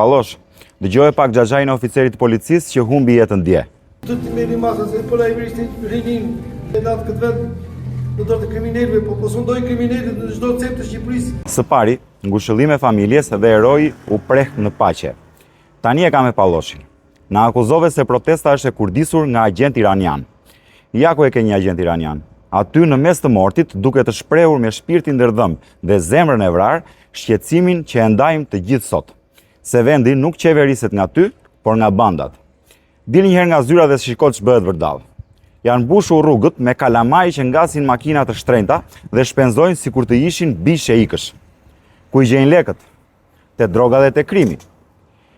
Pallosh, dëgjoje pak xhaxhain e oficerit të policisë që humbi jetën dje. Do t'i merrni masa se po na i vriste rininë e latë këtë vend në dorë të kriminelëve, po po sundojnë kriminelët në çdo cep të Shqipërisë. Së pari, ngushëllime familjes dhe heroi u prehtë në paqe. Tani e kam me Palloshin. Na akuzove se protesta është e kurdisur nga agjentë iranianë. Ja ku e ke një agjent iranian. Aty në mes të mortit, duke të shprehur me shpirtin ndër dhëmbë dhe zemrën e vrarë, shqetësimin që e ndajmë të gjithë sot. Se vendi nuk qeveriset nga ty, por nga bandat. Dil një herë nga zyra dhe shiko ç'bëhet vërdallë. Janë mbushur rrugët me kalamaj që ngasin makina të shtrenjta dhe shpenzojnë sikur të ishin bij sheikësh. Ku i gjejnë lekët? Te droga dhe te krimi.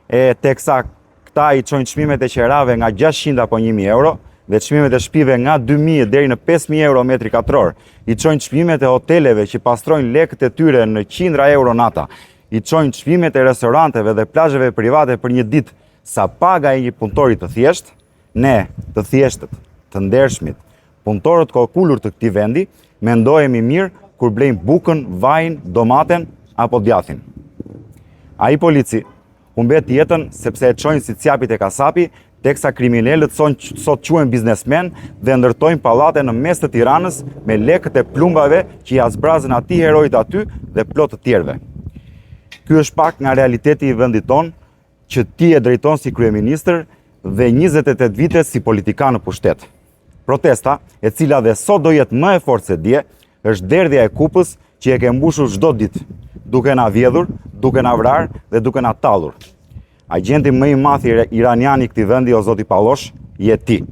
E teksa këta i çojnë çmimet e qerave nga 600 apo 1000 euro dhe çmimet e shtëpive nga 2000 deri në 5000 euro metri katror, i çojnë çmimet e hoteleve që pastrojnë lekët e tyre në qindra euro nata, i çojnë çmimet e restoranteve dhe plazheve private për një ditë sa paga e një punëtori të thjeshtë, ne, të thjeshtët, të ndershmit, punëtorët kokulur të këtij vendi, mendohemi mirë kur blejmë bukën, vajin, domaten apo djathin. Ai polici humbet jetën sepse e çojnë si cjapi te kasapi, teksa kriminelët sot quhen biznesmenë dhe ndërtojnë pallate në mes të Tiranës me lekët e plumbave që ia zbrazën atij heroit aty dhe plot të tjerëve. Ky është pak nga realiteti i vendit tonë, që ti e drejton si kryeministër dhe 28 vite si politikan në pushtet. Protesta, e cila dhe sot do jetë më e fortë se dje, është derdhja e kupës që e ke mbushur çdo ditë, duke na vjedhur, duke na vrarë dhe duke na tallur. Agjenti më i madh iranian i këtij vendi, o zoti Pallosh, je ti.